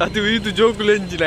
ಅದು ಇದು ಜೋಕುಲು ಎಂಜಿನ.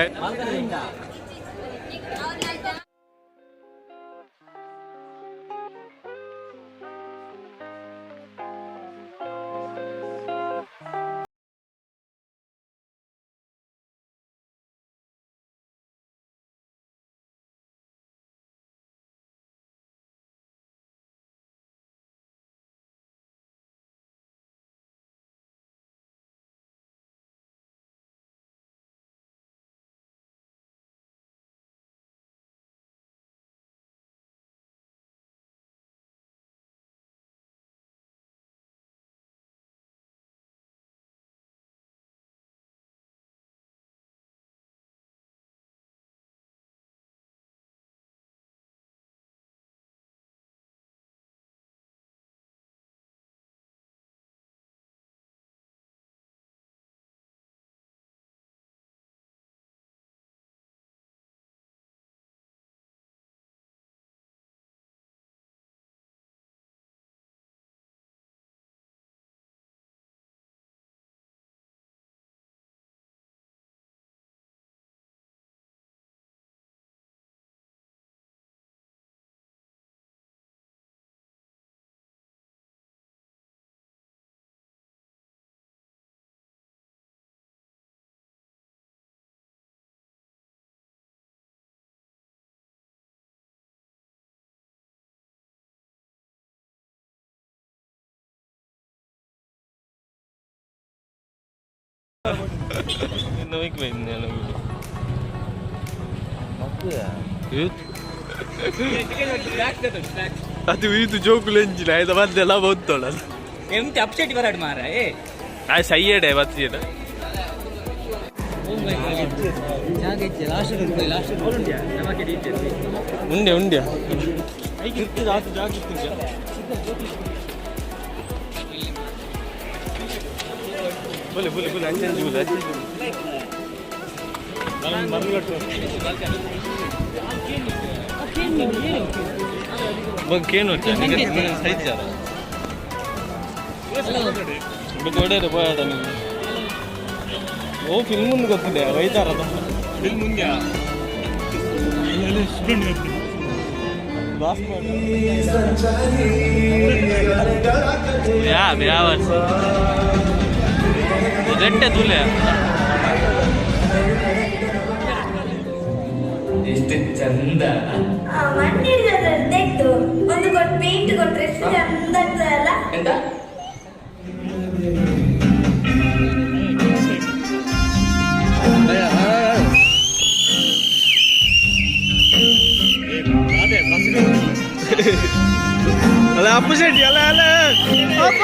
ಅದು ಇದು ಜೋಕುಲು ಎಂಜಿನ ಆಯ್ತಾ ಬಂದೆಲ್ಲ ಬಂತೋಳ. ಎಂತ ಅಪ್ಸೆಟ್ ಬರಾಡ್ ಮಾರ ಏ. ಆ ಸೈಯಡೆ ಬತ್ತಿಡ. ಉಂಡೆ ಉಂಡೆ. ಬುಲೆ ಬುಲೆ ಬುಲೆ, ಅಂಚಂಜಿ ಬುಲೆ. ಕೇನು ಸೈಜ್ ಒಡೆಯರು ಪೋಯಾಡ. ಓ ಫಿಲ್ಮ್ ಮುಂದೆ ಗೊತ್ತಿದೆ ವೈತಾರದ. ಫಿಲ್ಮ್ ಮುಂದೆ. ಯಾ ಯಾವ ಗಂಟೆ ತುಲೆ. ಎಷ್ಟು ಚಂದ. ಮಣ್ಣಿಡ್ದದ್ದು ಇತ್ತು. ಒಂದು ಕೊಟ್ಟು ಪೇಂಟ್ ಕೊಟ್ರೆ ಎಷ್ಟು ಚಂದ ಆಗ್ತದಲ್ಲ? ಎಂತ? ಅಲ್ಲ ಅಪ್ಪು ಶೆಟ್ಟಿ, ಅಲ್ಲ ಅಲ್ಲ ಅಪ್ಪ.